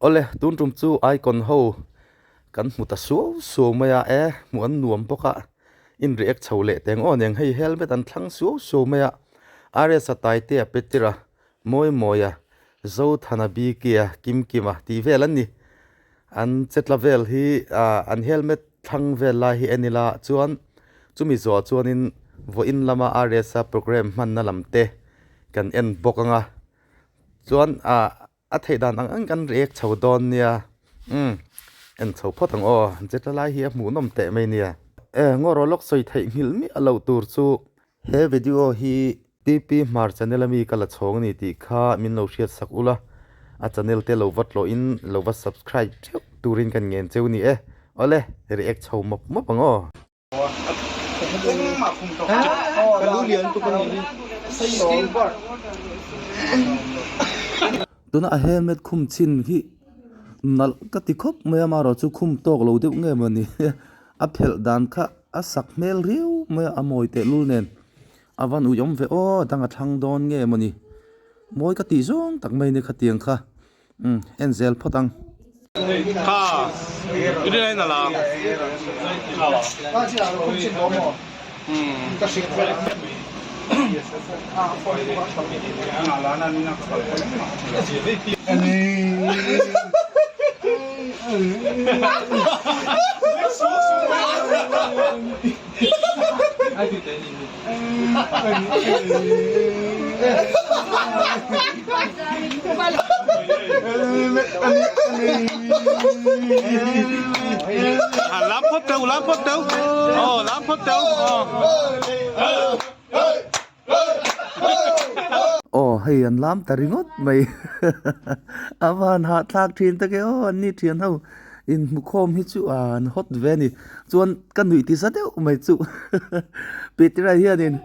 Awle tun tum chu icon ho kan hmu ta suau suau mai a e hmuh an nuam bawk a in react chho leh teng aw nen hei helmet an thlang suau suau mai a RS a Taitea Petera Mawi Mawia Zothana Bikia Kimkima tih vel an ni an che tla vel hi ah an helmet thlang vel lai hi en ila chuan chumi zawh chuanin vawiin lama RS a programme hmanna lam te kan en bawk ang a chuan ah A theih dan ang ang kan react chho dawn nia umm en chho phawt ang aw an che ta lai hi a hmuhnawm teh mai nia. E ngaw lawk sawi theih nghilh miah loh tur chu he video hi TP Hmar channel ami ka la chhawng a ni tih kha min lo hriat sak ula a channel te lo va tlawh in lo va subscribe theuh turin kan ngen cheu ni e awle react chho mawp mawp ang aw. Tuna a helmet khum chhin hi nalh ka ti khawp mai a amaherawh chu khum tawk lo deuh nge mawni a phelh dan kha a sak hmel riau mai a a mawi tehlul nen a van uiawm ve aw dang a thlang dawn nge mawni mawi ka tih zawng tak mai ni khatiang kha. Umm en zel phawt ang. Kha i rin ain a lang. Lam phawt teu, lam phawt teu. Aw, lam phawt teu. Aw, hei an lam ta ringawt mai. A van hahthlak thin tak e aw, an ni thian ho inhmukhawm hi chu an hot ve a ni. Chuan ka nuih ti za deuh mai chu Peter-a hianin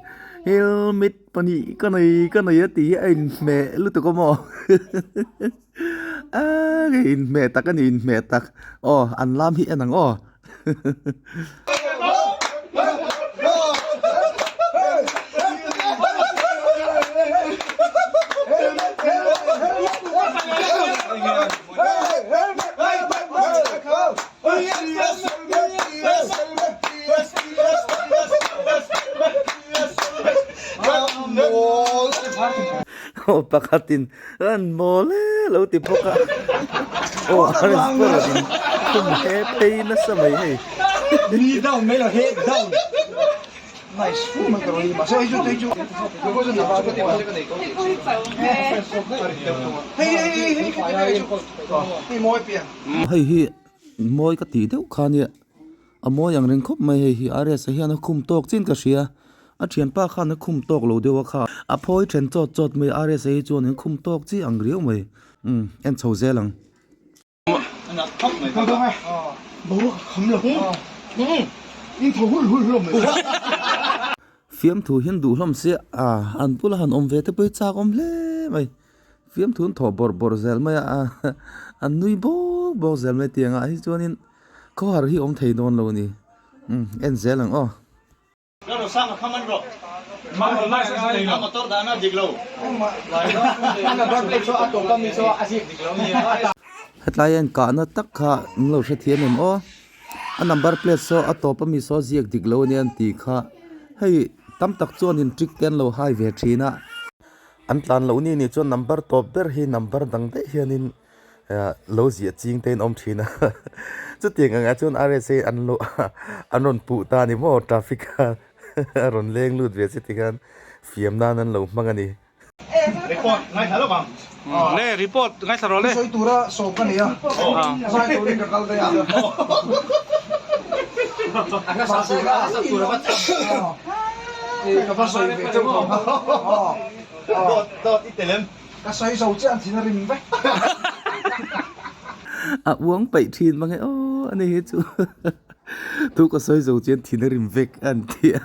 helmet pahnih ka nei ka nei a tih hi a inhmeh lutuk a maw a inhmeh tak a ni inhmeh tak aw an lam hi en ang aw. Aw pakhatin an mawl e lo ti bawk a aw a restaurant in khum he phei nasa mai hei. Hei hi mawi ka tih deuh kha nia a mawi ang reng khawp mai hei hi RS a hian a khum tawk chin ka hria a thianpa khan a khum tawk lo deuh a kha a phawi then chawt chawt mai RS a hi chuan an khum tawk chi ang riau mai umm en chho zel ang. Fiamthu hian duh hlawm sia a an bula han awm ve te pawh hi chak awm hle mai. Fiamthu an thawh bawrh bawrh zel mai a, an nui bawk bawk zel mai tiang ah hi chuanin khawhar hi awm thei dawn lo a ni. Umm en zel ang aw. Hetlai hian kahna tak kha an lo hrethiam em aw. A number plate saw a tawp ami saw ziak dik lo a nia an tih kha. Hei tam tak chuanin trick te an lo hai ve thin a. An tlan loh ni ni chuan number tawp ber hi number dang daih hianin lo ziah ching te in awm thin a chutiang angah chuan rsa an lo an rawn puh ta a ni maw traffic a a rawn leng lut ve che tikhan fiam nan an lo hmang a ni. Report ngaithla lawk ang. Le report ngaithla rawh le. Sawi tura sawm ka nei a, zai turin ka kal daih a. Ka va sawi ve teuh tawh Dawt dawt i tel em? Ka sawi zo chiah an thin a rim vek. A uang paih thin mang e aw ani hi chu thu ka sawi zo chian thin a rim vek an ti a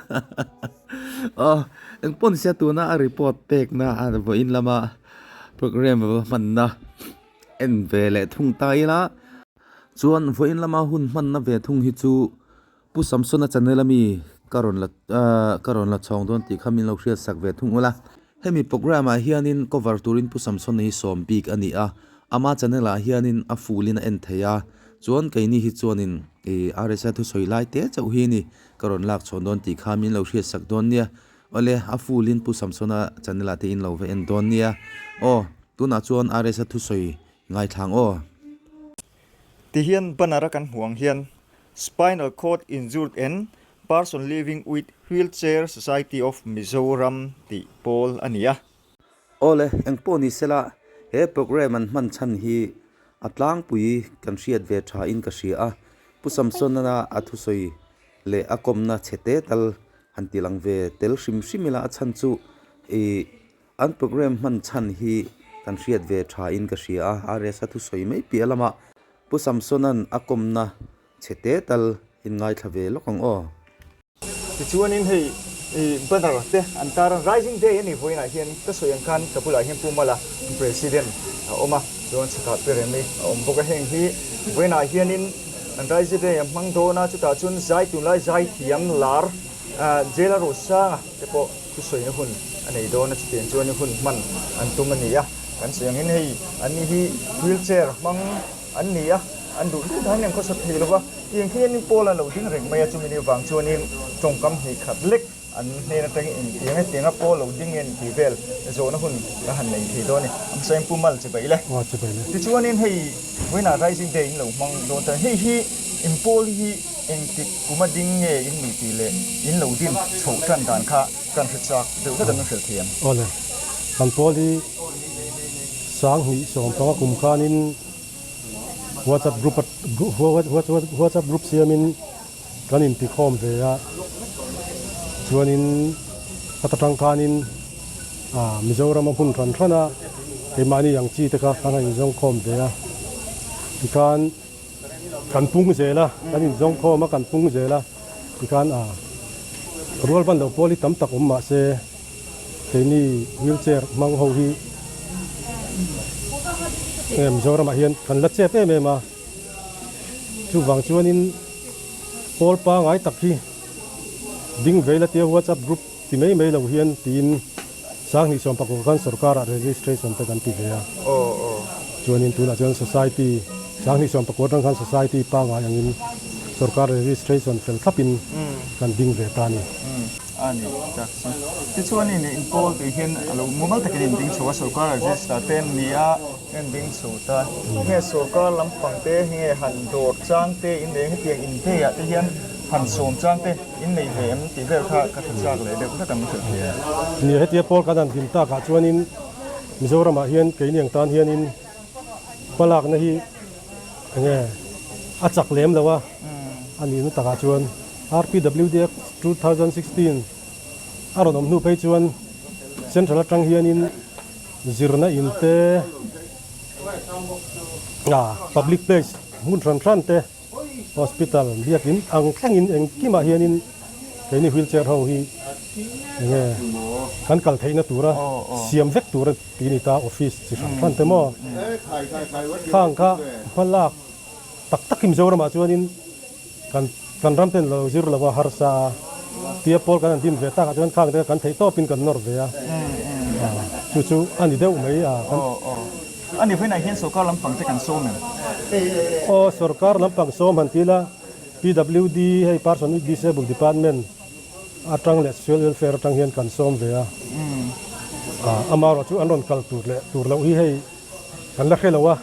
aw engpawh ni sia tuna a report pekna a vawiin lama programme va hmanna en ve leh thung ta ila chuan vawiin lama hun hmanna ve thung hi chu. Pu Samsona channel ami ka rawn la ka rawn la chhawng dawn tih kha min lo hriat sak ve thung ula. Hemi programme ah hianin cover turin Pu Samsona hi sawm bik a ni a, Ama channel ah hianin a full in a en thei a, chuan keini hi chuanin ih RSa thusawi lai te chauh hi ni ka rawn lak chhawn dawn tih kha min lo hriat sak dawn nia. Awle, a full in Pu Samsona channel ah te in lo va en dawn nia. Aw, tunah chuan RSa thusawi ngaithlang aw. Tihian banner a kan hmuh ang hian Spinal Cord Injured and Person Living with Wheelchair Society of Mizoram tih pawl a ni a. Awle, engpawh ni sela, he programme an hman chhan hi a tlangpui kan hriat ve tha in ka hria a, Pu Samsona a thusawi leh a kawmna chhe te tal han ti lang ve tel hrim hrim ila a chhan chu ih an programme hman chhan hi kan hriat ve tha in ka hria a, RS a thusawi mai piah lamah Pu Samsona'n a kawmna chhe te tal in ngaithla ve lawk ang aw. Tichuanin hei banner te an tar a, Rising Day a nih vawiinah hian ka sawi ang khan ka bulah hian Pu Mala President a awm a, chuan chhakah Pi Remi a awm bawk a, heng hi vawiinah hianin an Rising Day a hmang dawn a, chutah chuan zai tunlai zai thiam lar Jela Rosanga te pawh thusawina hun a nei dawn a, chutiang chuan hun hman an tum a ni a, kan sawi angin hei an ni hi wheelchair hmang an ni a, an duh duh dahin an khawsa thei lo va, tiang hianin Paul a lo ding reng mai a, chumi ni vang chuanin tawngkam hnih khat lek an hnen atangin engtiang e tianga Paul lo ding nge tih vel zawhna hun ka han nei thei dawn a ni. Amsa in Pu Mal chibai le. Tichuanin hei vawiinah Rising Day in lo hmang dawn ta, hei hi in Paul hi engtik kuma ding nge in nih tih leh in lo din chhoh tan dan kha kan hre chak deuh hlek an hrilh thei ang. Awle, kan Paul hi 2015 kum khanin WhatsApp group WhatsApp group siamin kan intikhawm ve a, chuanin hata tang khanin Mizoram a hmun hran hran a keimahni ang chi te kha kan han inzawngkhawm ve a, tikhan kan pung zel a, kan inzawngkhawm a kan pung zel a, tikhan rual ban lo pawl hi tam tak awm mahse. Keini wheelchair hmang ho hi Mizoramah hian kan la chep em em a, chuvang chuanin pawl pangai tak hi ding vei la tia WhatsApp group ti mai mai lo hian tiin 2019 khan sorkarah registration te kan ti ve a, chuanin tunah chuan society 2019 atang khan society pangai angin sorkar registration fel thlapin kan ding ve ta a ni. A ni tak chu. Tichuan in in pawl tih hian a lo mumal takin in ding chho a, sorkar register te an ni a, an ding chho ta. Nge sorkar lampang te nge han dawr chang te in nei hetiang in day ah te hian han sawm chang te in nei ve em tih vel kha ka hre chak leh deuh hlek ang hrilh thei a. Nia hetia pawl kan han din takah chuanin Mizoramah hian keini ang tan hianin hmalakna hi enge a chak lem lo a, a nihna takah chuan RPWD Act 2016 a rawn awm hnu phei chuan Central atang hianin zirna in te ah public place hmun hran hran te hospital biakin ang thlengin engkimah hianin keini wheelchair ho hi enge kan kal theihna tura siam vek tura tih a ni ta office chi hran hran te maw khang kha hmalak tak tak hi Mizoramah chuanin Kan kan ram ten lo zir lo a harsa a, tia pawl kan han dim ve takah chuan khang te kha kan theih tawpin kan nawr ve a, chu chu a ni deuh mai a. Aw aw. A ni vawiinah hian sorkar lampang te kan sawm em? Aw sorkar lampang sawm han ti ila, PWD hei Person with Disabled Department atang leh Social Welfare atang hian kan sawm ve a, amaherawh chu an rawn kal tur leh tur loh hi hei Kan la hre lo a.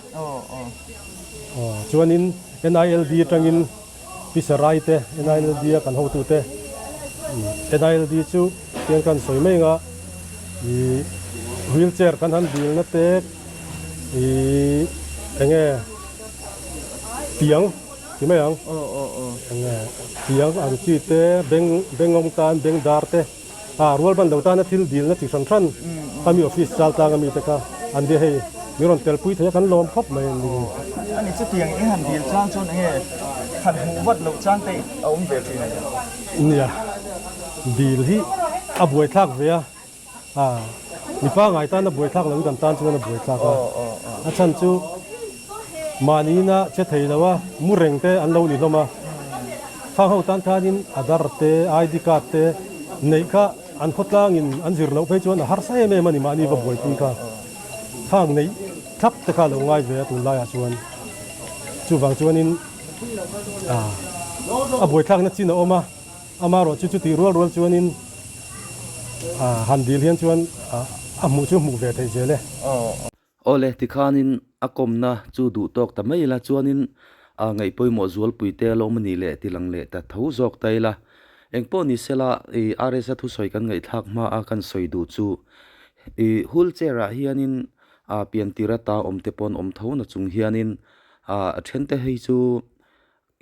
Chuanin NILD atangin Pi Sarai te, NILD a kan hotute, NILD chu tiang kan sawi mai anga ih wheelchair kan han dilna te ih enge tiang ti mai ang enge tiang ang chi te beng bengawm tan beng dar te. A rual ban lo tana thil dilna chi hran hran kha mi office chal tlang ami te kha an nia hei min rawn tel pui thei a kan lawm khawp mai an ni. A ni chutiang i han dil chang chuan enge han hmuh vat loh chang te a awm ve thin a ni. Nia dil hi a buaithlak ve a, a mipa ngai tan a buaithlak lo kan tan chuan a buaithlak a, a chhan chu mahniina che thei lo a mu reng te an lo ni hlawm a. Khang ho tan khanin Aadhaar te, ID card te neih kha an khawtlangin an zir loh phei chuan a harsa em em a ni mahni va buaipui kha. Khang neih thlap te kha a lo ngai ve a tunlaiah chuan. Chuvang chuanin a buaithlakna chin a awm a, amaherawh chu chutih rual rual chuanin han dil hian chuan a hmuh chu hmuh ve theih zel e. Awle, tikhanin a kawmna chu duh tawk ta mai ila chuanin ngaih pawimawh zualpui te alawm a nih leh tilang leh ta tho zawk ta ila. Engpawh ni sela i RS-a thusawi kan ngaihthlak hma a kan sawi duh chu i wheelchair ah hianin pian tir ata awm te pawn awm tho na chung hianin a then te hei chu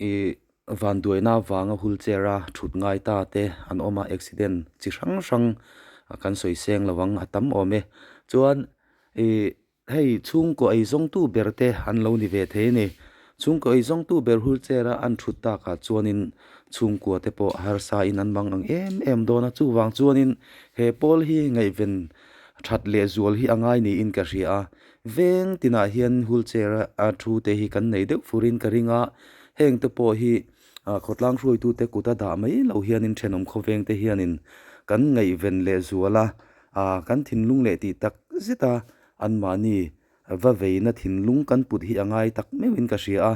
i vanduaina avanga wheelchair a thut ngai ta te an awm a accident chi hrang hrang kan sawi seng lo ang a tam awm e chuan ih hei chhungkaw ei zawngtu ber te an lo ni ve thei a ni chhungkaw ei zawngtu ber wheelchair a an thut takah chuanin chhungkua te pawh harsa in an mang ang em em dawn a chuvang chuanin he pawl hi ngaihven that leh zual hi a ngai niin ka hria a veng tinah hian wheelchair a thu te hi kan nei deuh furin ka ring a heng te pawh hi ah khawtlang hruaitute kut a dah mai loh hianin thenawm khawveng te hianin kan ngaihven leh zual a ah kan thinlung leh tih tak zet a anmahni va veina thinlung kan put hi a ngai tak meuhin ka hria a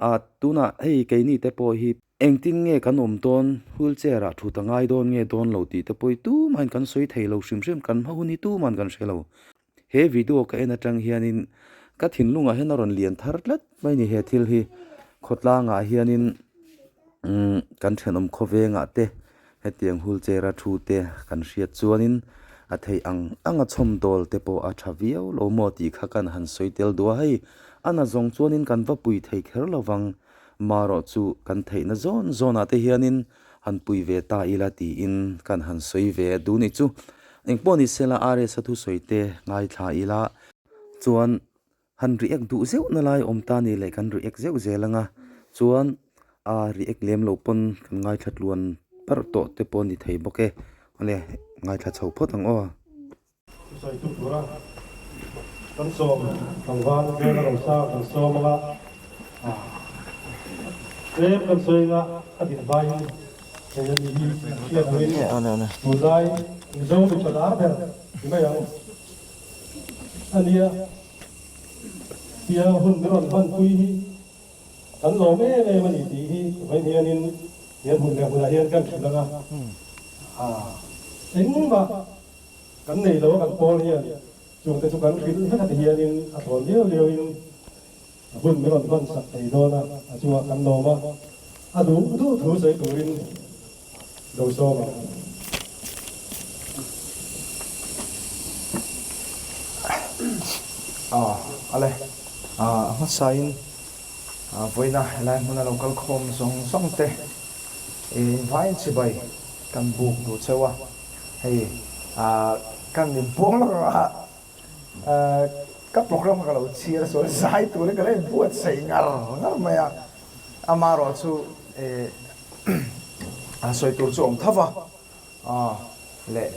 ah tunah hei keini te pawh hi Engtin nge kan awm dawn, wheelchair ah thut a ngai dawn nge dawn lo tih te pawh hi tumahin kan sawi thei lo hrim hrim, kan hma hun hi tuman kan hre lo. He video ka en atang hianin ka thinlungah hian a rawn lian thar tlat mai ni he thil hi. Khawtlangah hianin umm kan thenawm khawvengah te hetiang wheelchair a thu te kan hriat chuanin a theih ang ang a chhawmdawl te pawh a tha viau lo maw tih kha kan han sawi tel duh a, hei a na zawng chuanin kan va pui thei kher lo vang. Marawh chu kan theihna zawn zawnah te hianin han pui ve ta ila tiin kan han sawi ve duh ni chu. Engpawh ni sela RS-a thusawi te ngaithla ila chuan han react duh zeuh na lai awm ta ni leh kan react zeuh zel anga chuan a react lem lo pawn kan ngaithla tluan parh tawh te pawh ni thei bawk e. Awle ngaithla chho phawt ang aw. Thusawi tu tura kan sawm tlangval Vela Rosa kan sawm anga tlem kan sawi anga a din vaiin hei a ni hi hriat angin tunlai Mizo mipa lar ber ti mai ang a nia tia hun min rawn hmanpui hi kan lawm em em a ni tih hi vawiin hianin he hmun leh hmunah hian kan hrilh anga engmah Kan nei lo a kan pawl hian chungte chu kan hrilh vek a ti hianin a thawn liau liauin hun min rawn hman sak thei dawn a, a chungah kan lawm a, a duh duh thu sawi turin lo sawm ang. Aw ale, a hmasain vawiina helai hmuna lo kal khawm zawng zawng te invain chibai kan buk duh cheu a. Hei kan min puang lawk ang a, ka program kha ka lo chhiar a sawi zai turin ka lo inbuatsaih ngar ngar mai a, amaherawh chu sawi tur chu a awm tho va, leh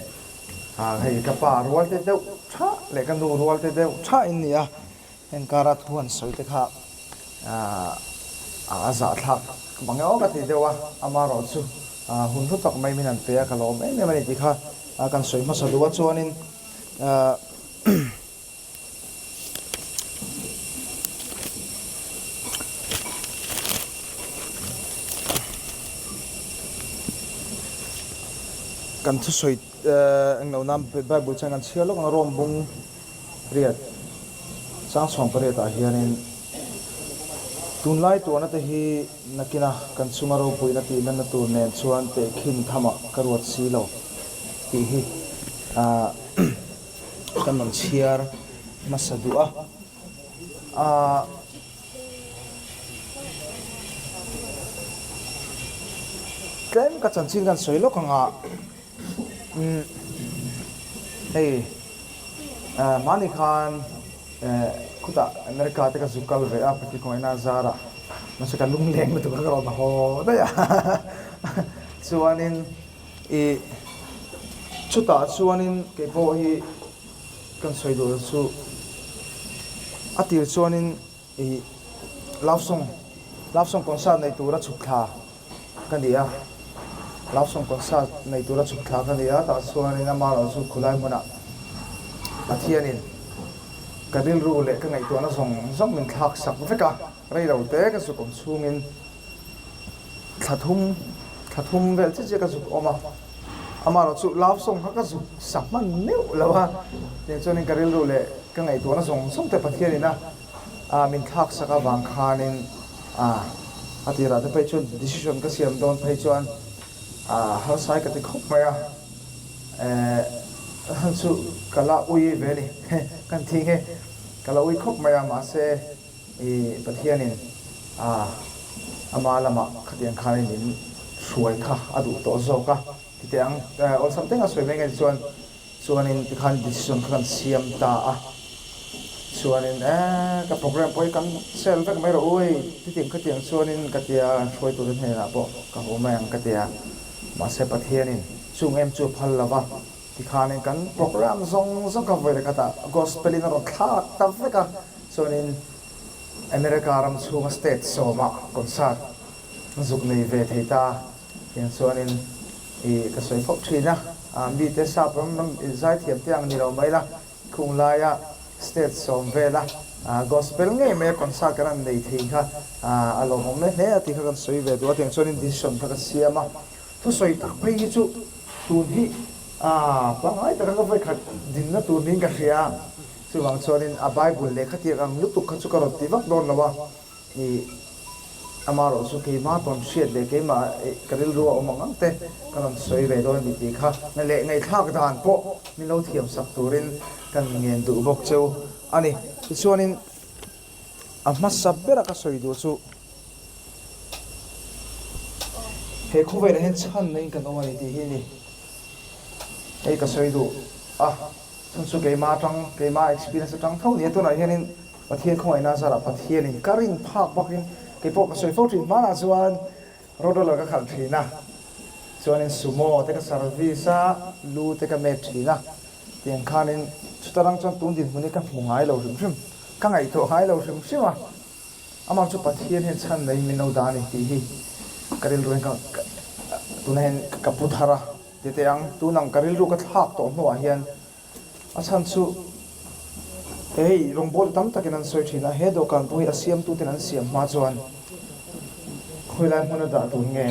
hei ka pa rual te deuh tha leh ka nu rual te deuh tha in ni a, heng kara thu han sawi te kha a zahthlak mang emaw ka ti deuh a, amaherawh chu Hun hlu tak mai min han pe a, ka lawm em em a ni tih kha kan sawi hmasa duh a, chuanin kan thusawi englo nan Bible chuan kan chhiar lawk ang a, Rome bung riat changchhuang pariatah hianin tunlai tuahna te hi Nakina kan chunga ropuina tih lanna tur nen chuan tehkhin thamah ka ruat si lo tih hi kan rawn chhiar hmasa duh a. Tlem ka chanchin kan sawi lawk ang a, hei hmani khan Khutah America te ka zu kal ve a, Pati Kawngina zarah mahse ka lungleng lutuk a ka rawn haw daih a. Chuanin ih chutah chuanin kei pawh hi kan sawi duh chu a tir chuanin ih love song love song concert nei tura chhuk thla ka ni a, love song concert nei tura chhuk thla ka ni a, tah chuanin ama erawh chu khulai hmunah Pathianin. Ka rilru leh ka ngaihtuahna zawng zawng min thlak sak vek a, rei lo te ka zuk awm chhungin thla thum thla thum vel chiah chiah ka zuk awm a, amaherawh chu love song kha ka zuk sa hman meuh lo a, tiang chuanin ka rilru leh ka ngaihtuahna zawng zawng te Pathianin a a min thlak sak avang khanin a a tirah te phei chuan decision ka siam dawn phei chuan a harsai ka ti khawp mai a. Eh, han chu ka la ui ve ni, kan ti nge, ka la ui khawp mai a, mahse i Pathianin ah ama lamah khatiang khanin min hruai kha a duh tawh zawk a, ti teh ang, awlsam teng a sawi mai nge chuan, chuanin tikhan decision kha kan siam ta a, chuanin eh ka program pawh hi kan sel vek mai rawh u hei, titiang khatiang chuanin ka tia hruaitute hnenah pawh ka haw mai ang ka tia. Mahse Pathianin chung em chu a phal lo va, tikhanin kan program zawng zawng kha vawi khatah Gospel in a rawn thlak ta vek a, chuanin America ram chhunga state sawmah concert zuk nei ve thei ta tiang chuanin ih ka sawi fawk thin a, mite sap ram ram zaithiam te ang ni lo mai la, Khung laia state sawm vela gospel ngei maia concert kan han nei thei kha a lawmawm hle hle a tih kha kan sawi ve duh a, tiang chuanin decision kha ka siam a, thusawi tak phei hi chu tun hi pangngai taka ka vawikhat dinna tur niin ka hria a, chuvang chuanin a bible lehkha tiang ang lutuk kha chu ka rawn ti vak dawn lo a. I amaherawh chu keimah tawn hriat leh keimah ka rilru a awm ang ang te ka rawn sawi ve dawn a ni tih kha leh ngaihthlak dan pawh min lo thiam sak turin kan ngen duh bawk cheu a ni. Tichuanin a hmasa bera ka sawi duh chu he khawvelah hian chhanna in kan awm a ni tih hi a ni. Hei ka sawi duh a, chhan chu keimah atang keimah experience atang tho ni a tunah hianin Pathian khawngaihna zarah Pathianin ka rin phak bakin kei pawh ka sawi fo thin. Hmanah chuan road roller ka khalh thin a, chuanin sumo te ka service a, lu te ka met thin a, tiang khanin chuta rang chuan tun dinhmun hi ka hmu ngai lo hrim hrim, ka ngaihtuah ngai lo hrim hrim a. Amah chu Pathian hian chhan neiin min lo dah a ni tih hi ka rilru hian ka tunah hian ka pu thar a ti teh ang. Tun ang ka rilru ka thlak tawh hnuah hian A chhan chu hei rawngbawltu tam takin an sawi thin a, he dawhkan pawh hi a siamtuten an siam hma chuan khawilai hmuna dah tur nge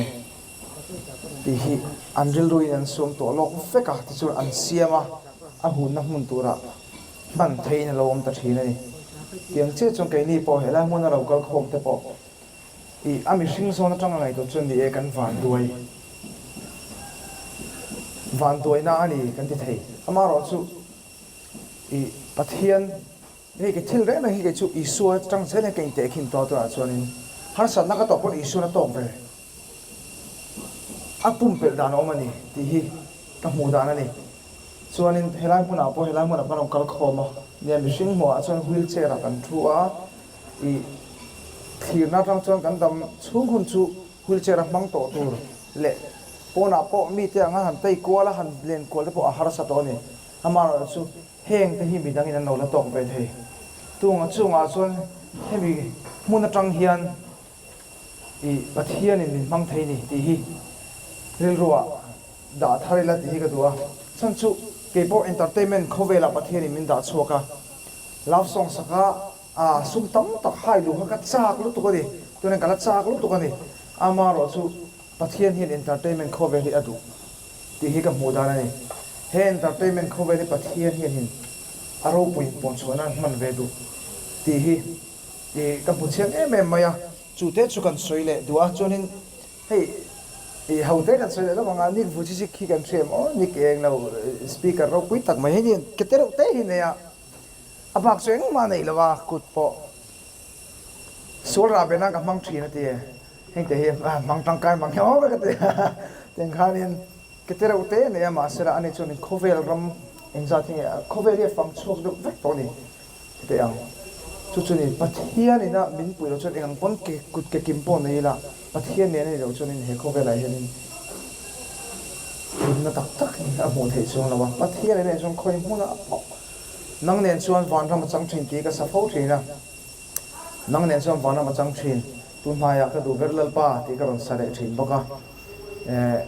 tih hi an rilruin an suam tawh lawk vek a, tichuan an siam a, a hunna hmun turah hman theihin a lo awm ta thin a ni. Tiang chiah chuan keini pawh helai hmuna lo kal khawm te pawh Ih, a mihring zawn atanga ngaihtuah chuan ni e, kan vanduai. Vanduaina a ni kan ti thei. Amaherawh chu ih, Pathian, hei ka thil reng reng hi kei chu Isua atang zel hian ka intehkhin tawh a tunah chuanin harsatna ka tawh pawn Isuan a tawk ve. A pumpelh dan a awm a ni tih hi ka hmuh dan a ni. Chuanin helai hmunah pawh helai hmunah kan rawn kal khawm a, nia mihring hmuhah chuan wheel chair ah kan thu a, Ih, thlirna atang chuan kan dam chhung hun chu wheelchair a hmang tawh tur leh pawnah pawh mite anga han tei kual a, han len kual te pawh a harsa tawh a ni. Amaherawhchu chu heng te hi midangin an lo la tawk ve thei. Tunga chungah chuan hemi hmun atang hian ih Pathianin min hmang thei ni tih hi rilruah dah thar ila tih hi ka duh a. Chhan chu keipawh entertainment khawvelah Pathianin min dah chhuak a, love song saka A sum tam tak hai luh kha ka chak lutuk a ni, tunah ka la chak lutuk a ni. Amaherawh chu Pathian hian entertainment khawvel hi a duh tih hi ka hmuh dan a ni. He entertainment khawvel hi Pathian hianin a ropui inpuan chhuah nan hman ve duh tih hi ih ka hmu chiang em em mai a. Chu te chu kan sawi leh duh a, chuanin hei ih ho te kan sawi leh lawk ang a, Nick Vujicic hi kan hria em aw, Nick englo speaker ropui tak mai hi ke te reuh te hi nei a. A bak chu engmah nei lo a, kut pawh sual rah bena ka hmang thin a ti. Heng te hi hmang tangkai mang hiau vek a ti. Tiang khanin ke te reuh te nei a, mahse lah ani chuanin khawvel ram engzat hi nge khawvel hi a fang chhuak deuh vek tawh a ni ti teh ang. Chu chu ni Pathian ina min puih loh chuan engang pawn ke kut ke kim pawh nei ila Pathian nen a ni loh chuanin he khawvelah hianin hlimna tak tak hi a hmuh theih chuang lo a. Pathian ina chuan khawi hmunah pawh Nang nen chuan vanram a chang thin tih ka sa fo thin a, nang nen chuan vanram a chang thin, tu hnaiah ka duh ber Lalpa tih ka rawn sa leh thin bawk a. Eh,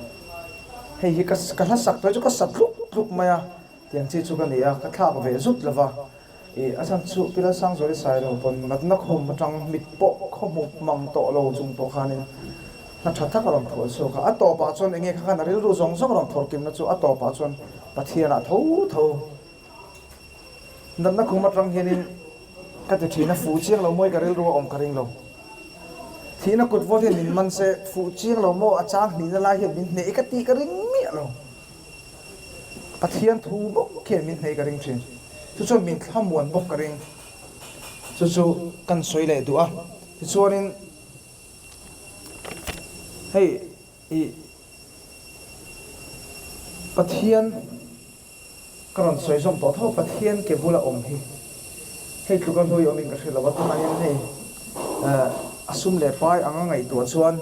hei hi ka ka hla sak tawh hi chu ka sa tluk tluk mai a, tiang chi chu ka ni a, ka thlak ve zut lo va. I a chhan chu Pi Lalsangzuali Sailo pawn natna khum atang mit pawh khaw hmu mang tawh lo chung pawh khanin hna tha tak a rawn phuah chhuak a. A tawpah chuan enge kha khan a rilru zawng zawng a rawn phawrh kimna chu a tawpah chuan Pathianah tho tho natna khum atang hianin ka ti thin a, fuh chiang lo mawi ka rilru a awm ka ring lo. Thihna kut vawt hian min man se fuh chiang lo maw a chang hnihna lai hian min hneh i ka tih ka ring miah lo. Pathian thu bawk hian min hnei ka ring thin. Chu chuan min thlamuan bawk ka ring. Chu chu kan sawi leh duh a. Tichuanin hei ih Pathian ka rawn sawi zawm tawh tho Pathian ke bula awm hi hei tluka hlui awmin ka hre lo a. Tunah hian hei a sum leh pai anga ngaihtuah chuan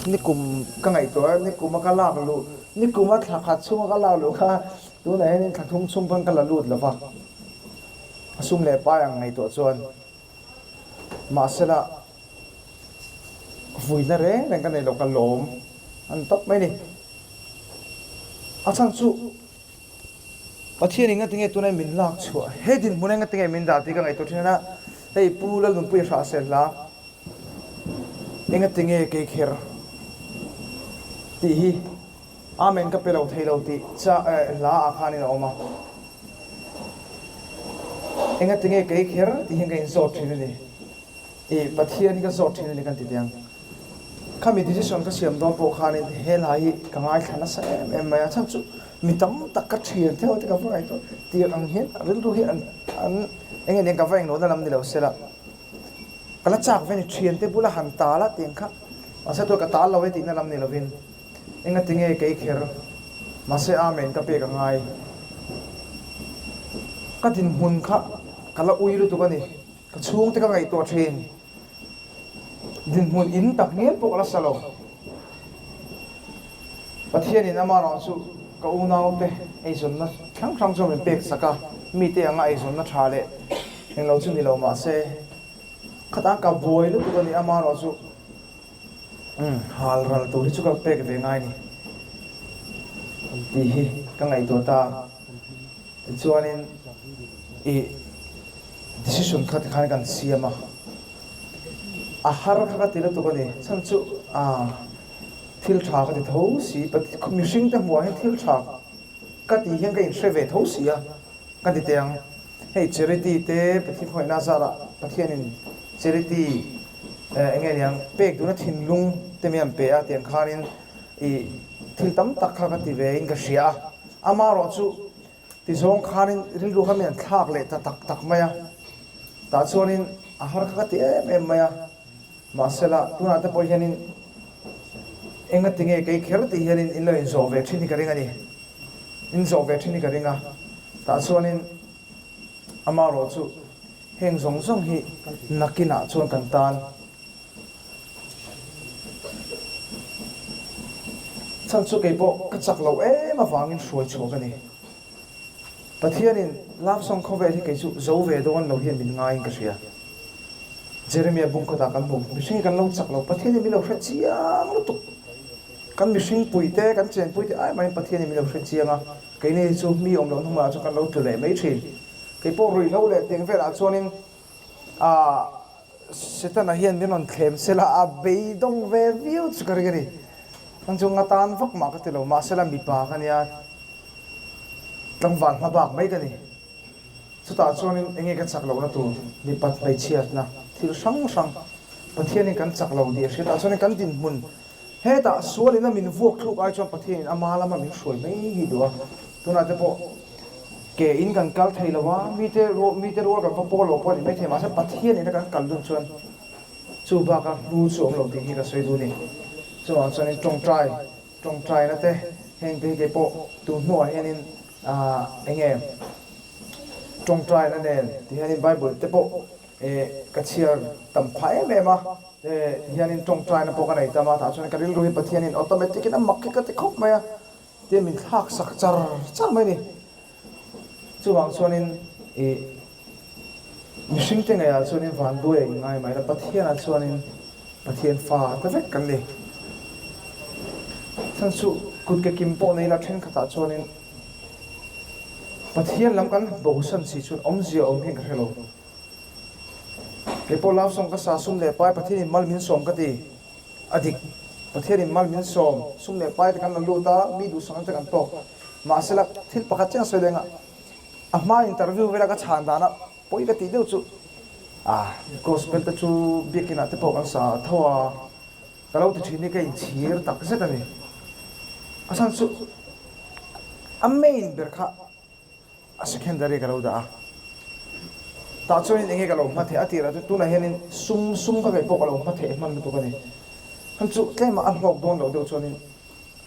Nikum ka ngaihtuah a, nikum a ka lak luh, nikum a thla khat chhunga ka lak luh kha tunah hianin thla thum chhung pawn ka la lut lo va, a sum leh pai ang ngaihtuah chuan mahsela vuina reng reng ka nei lo, ka lawm a ni tawp mai ni. A chhan chu Pathian in ngatinge tunah min lak chhuah, he dinhmun ah ngatinge min dah tih ka ngaihtuah thin a, hei Pu Lalnunpuia hrahsel hla. Enga tinge kei kher tih hi Amen ka pe lo thei lo tih cha hla ah khanin a awm a. Enga tinge kei kher tih hian ka inzawt thin a ni. Ih Pathian hi ka zawt thin a ni kan ti teh ang. Khami decision ka siam dawn pawh khanin he hla hi ka ngaithla nasa em em mai a. Chhan chu mi tam tak ka thian theuh te ka va ngaihtuah tir ang hian rilru hi an an enge nen ka va englo na lam ni lo sela. Ka la chak ve ni thiante bula han tal a tiang kha mahse tuah ka tal lo e tihna lam ni lovin enga tinge kei kher mahse amen ka pek a ngai ka dinhmun kha ka la ui lutuk a ni ka chhungte ka ngaihtuah thin dinhmun in tak ngial pawh ka la sa lo Pathianin ama erawh chu ka unaute eizawnna hrang hrang chu min pek sak a, mite anga eizawnna tha leh englo chu ni lo mahse khata ka buai lutuk a ni ama erawh chu umm hal ral tur hi chu ka pek ve ngai ni tih hi ka ngaihtuah ta. Tichuanin i decision kha tikhan kan siam a, a har kha ka ti lutuk a ni. Chhan chu thil tha ka ti tho si, mihring te hmuh ah hian thil tha ka tih hian ka inhre ve tho si a, ka ti teh ang. Hei charity te Pathian khawngaihna zarah Pathianin charity eng nge niang pek duhna thinlung te min han pe a tiang khanin i thil tam tak kha ka ti ve in ka hria a. Amaherawh chu tizawng khanin rilru kha mi an thlak leh ta tak tak mai a, tah chuanin a har kha ka ti em em mai a, mahsela tunah te pawh hianin enga tinge kei kher tih hianin in lo inzawh ve thin hi ka ring a ni, in zawh ve thin hi ka ring a, tah chuanin amaherawh chu heng zawng zawng hi nakinah chuan kan tan. Chhan chu kei pawh ka chak loh em avangin hruai chhuah ka ni. Pathianin love song khawvel hi kei chu zo ve dawn lo hian min ngaiin ka hria. Jeremia bung kawtah kan hmu, mihring hi kan lo chak lo, Pathianin min lo hre chiang lutuk. Kan mihring puite, kan chenpuite ai mahin Pathianin min lo hre chiang a, keini hi chu mi awm loh hnungah chuan kan lo tlu leh mai thin. Kei pawh ruihhlo leh tiang velah chuanin Ahh Setana hian min rawn thlem sela a beidawng ve viau chu ka ring a ni. An chu nga tan vak mah ka ti lo, mahsela mipa ka nia tlangval hma bak mai ka ni. Chutah chuanin enge ka chak lohna tur mipat hmeichhiatna thil hrang hrang Pathianin kan chak lo tih a hriat ah chuanin kan dinhmun Hetah sualin a min vuak thluk ai chuan Pathianin ama lama min hruai mai hi duh a, tunah te pawh ke in kan kal thei lo a, mite mite rual kan va pawl lo pawh a ni maithei mahse Pathianin a kan kal dun chuan chu baka hnu chu awm lo tih hi ka sawi duh a ni. Chuvang chuanin tawngtai tawngtaina te heng te hi kei pawh tun hnuah hianin ah enge tawngtaina nen ti hianin Bible te pawh Eh, ka chhiar tam phah em em a, eh, tihianin tawngtaina pawh ka nei tam a, tah chuan ka rilru hi Pathianin automatic in a mak hi ka ti khawp mai a, tia min thlak sak char char mai a ni. Chuvang chuanin ih mihring te ngeiah chuanin vanduai a inngai mai la, Pathianah chuanin Pathian fa ta vek kan ni. Chhan chu kut ke kim pawh nei la thenkhatah chuanin. Pathian lam kan bosan si chuan awmzia awm hian ka hre lo. Kei pawh love song ka sa sum leh pai Pathian in mal min sawm ka ti. A dik. Pathian in mal min sawm, sum leh pai te kan la lut a, mi duhsak na te kan tawk. Mahsela thil pakhat chiang sawi leng a, a hma interview vela ka chhan dana pawi ka tih deuh chu, ah gospel te chu biakin ah te pawh kan sa tho a, ka lo ti thin hi ka inchhir tak zet a ni. A chhan chu a main ber kha a secondary ka lo dah a, tah chuanin enge ka lo hma theih a tirah chu tunah hianin sum sum ka kei pawh ka lo hma theih hman lutuk a ni. Hman chu tlema a hlawk dawn loh deuh chuanin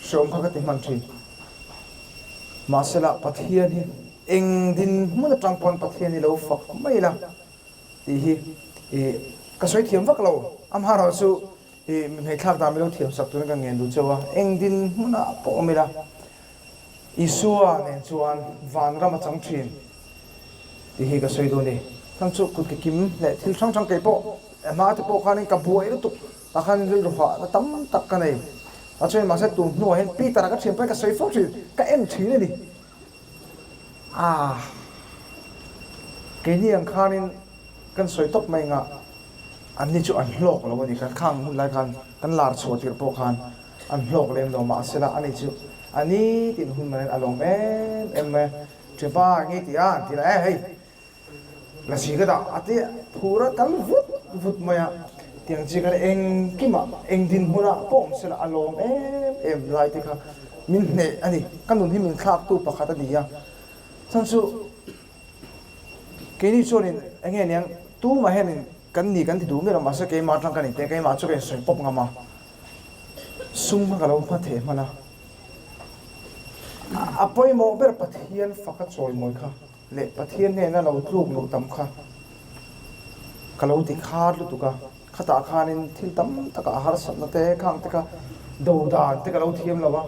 hreawm kha ka ti hman thin. Mahsela Pathian hi eng dinhmun atang pawn Pathian hi lo fak mai la tih hi ih ka sawi thiam vak lo. Amaherawhchu ih hmeithlak dan milo thiam sak turin ka ngen duh chauh a, eng dinhmunah pawh awm ila Isua nen chuan vanram a chang thin tih hi ka sawi duh a ni. Thang chu kut ke kim leh thil hrang hrang kei pawh hma te pawh khanin ka buai lutuk tah khan rilru hahna tam tak ka nei. A chuan mahse tun hnuah hian Peter-a ka thian pawhin ka sawi fo thin, ka en thin a ni. Ah, keini ang khanin kan sawi tawp mai anga anni chu an hlawk lo a ni. Kan khang hun lai khan kan lar chhuah tirh pawh khan An hlawk lem lo mahsela ani chu a ni tin hun manin a lawm em em mai a, Ṭhianpa nge ti a an ti la e hei lasi ka dah a ti phur a kal vut vut mai a, tiang chi khan engkimah eng dinhmunah pawh awm sela a lawm em em lai te kha min hneh a ni, ka nun hi min thlaktu pakhat a ni a, chhan chu keini chuanin eng nge niang tumah hianin kan ni kan ti duh miah lo mahse keimah atang ka ni teh keimah chu ka insawi pawp ngam a. Sum kha ka lo hma theh hman a, a pawimawh ber Pathian faka chawimawi kha leh Pathian hnena lo tluk luh tam kha ka lo ti khar lutuk a, khatah khanin thil tam takah harsatna te khang te kha do dan te ka lo thiam lo a,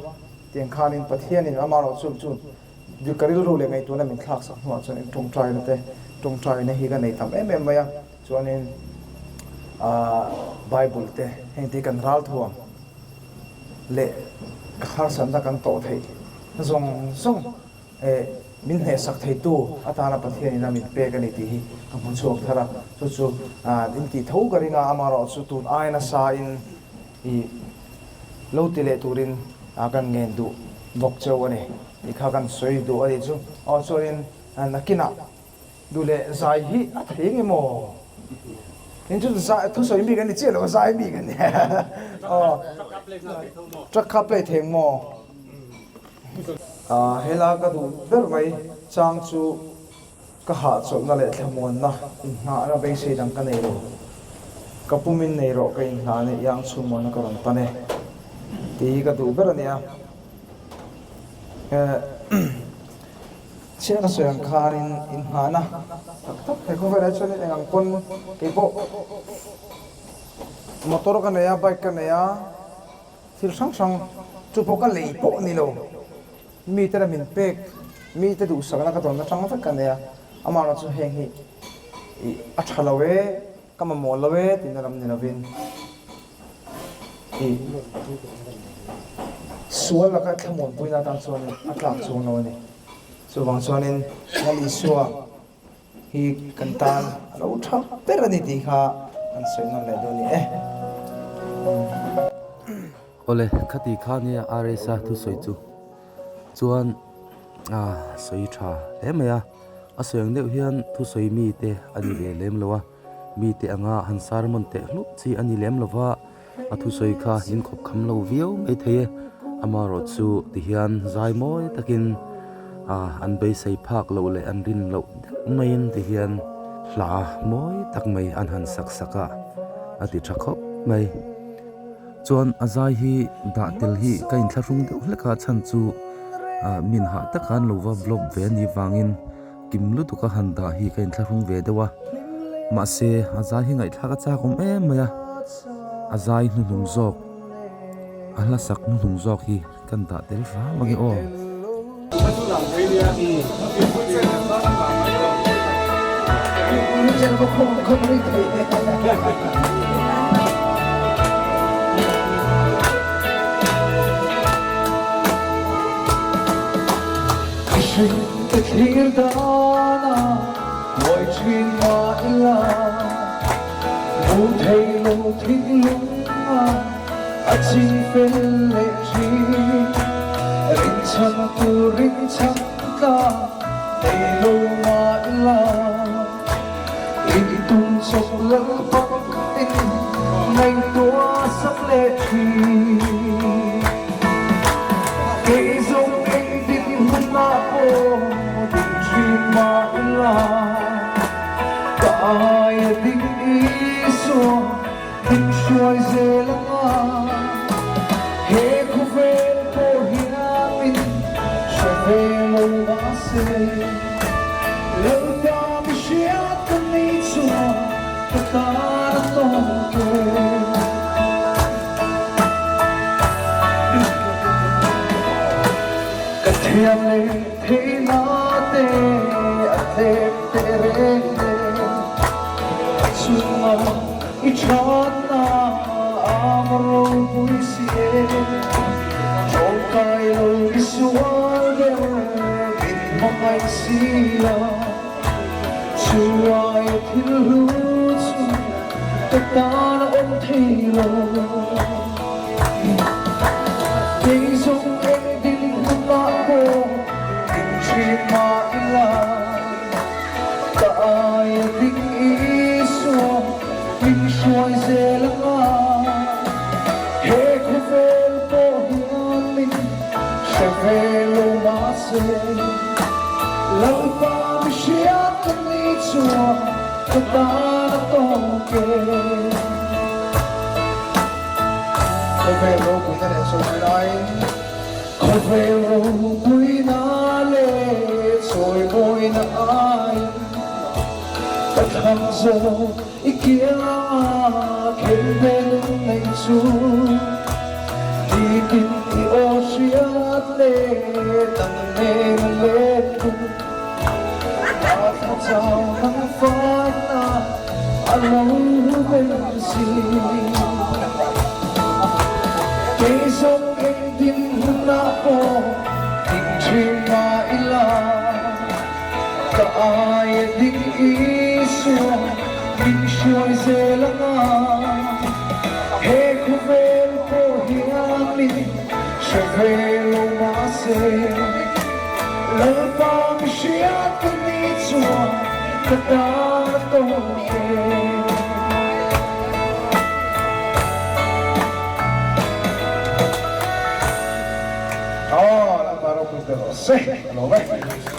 tiang khanin Pathianin amaherawhchu chu ka rilru leh ngaihtuahna min thlak sak hnuah chuan tawngtaina te tawngtaina hi ka nei tam em em mai a. Chuanin Bible te heng te hi kan ral thuam leh ka harsatna kan tawh theih zawng zawng min hnehsak theitu atana Pathianin a min pek a ni tih hi ka hmu chhuak thar a, chu chu in tih tho ka ring a, amaherawhchu tun ai nasa in lo ti leh turin kan ngen duh bawk cheu a ni tih kha kan sawi duh a ni chu. Aw chuanin nakinah Duh leh zai hi a thei nge maw? In chu zai thusawi mi kan ni chiah lo zai mi kan ni. Aw. Truck kha play thei ang maw? Ah hela ka duh ber mai chang chu ka hahchawlhna leh thlamuanna inngahna beisei dang ka nei lo. Ka pumin nei rawh ka inhlan e, iang chhungmuanna ka rawn pan e tih hi ka duh ber a nia. Eh. Chhiar a sawi ang khanin inngahna tak tak he khawvelah chuanin eng ang pawn kei pawh motor ka nei a, bike ka nei a, thil hrang hrang chu pawh ka lei pawh ni lo, mite la min pek, mite duhsakna ka dawn atang vek ka nei a, amaherawhchu heng hi ih a tha lo e, ka mamawh lo e tihna lam ni lovin ih sual laka thlamuanpuina atan chuanin a tlak chuang lo a ni. Chuvang chuanin Lal Isua hi kan tan a lo tha ber a ni tih kha kan sawi nawn leh dawn ni e. Awle, khati kha nia RSa thusawi chu chuan a sawi tha hle mai a, a sawi ang deuh hian thusawi mite a ni ve lem lo a, mite anga han sermon teh hlup chi a ni lem lo va. A thusawi kha in khawp kham lo viau mai thei e, amaherawh chu tihian zai mawi takin ah an beisei phak loh leh an rin loh deuh maiin tihian hla mawi tak mai an han sak sak a, a ti tha khawp mai. Chuan a zai hi dah tel hi ka inthlahrung deuh hlek a chhan chu ah min hah taka an lo va vlog ve a nih vangin kim lutuk a han dah hi ka inthlahrung ve deuh a mahse a zai hi ngaihthlak a chak awm em mai a a zai hnuhnung zawk a hla sak hnuhnung zawk hi kan dah tel hram ang e aw. Ka thlir thinlung a a ching fel leh thin. Rinchhan tur rinchhan tla nei lo mah ila, intum chawp lal bawkin ngaihtuah sak leh thin. Kei zawng engtin hunah pawh ding thin mah ila, ka aia ding Isua min hruai zel anga, he khawvel pawh hian min hre ve lo mahse, Lalpa mi hriat ka ni chuan ka tan a tawk e. Ka thiam leh theihna te a tlem teh reng nen, a chunga i thatna a ropui si e. Tawngtai lo i sual ber min hmangaih si a, chu aia thil hlu chu ka tan a awm thei lo. Kei zawng eng dinhmunah pawh ding thin mah ila, ka aia ding Isua min hruai zel anga, he khawvel pawh hian min hre ve lo mahse, Lalpa mi hriat ka ni chuan ka tan a tawk e. Khawvel ropuina leh chawimawina Khawvel ropuina leh chawimawina aiin ka thlang zawk i kianga khelh vel nei chu nitin i aw hriat leh dang nen a let tum a thla chau nang fana a lo vel si. Kei zawng engtin hunah pawh ding thin mah ila, ka aia ding Isua min hruai zel anga, he khawvel pawh hian min hre ve lo mahse, Lalpa mi hriat ka ni chuan ka tan a tawk e. Aw, Lalpa ropui ber rawh se, ka lawm e.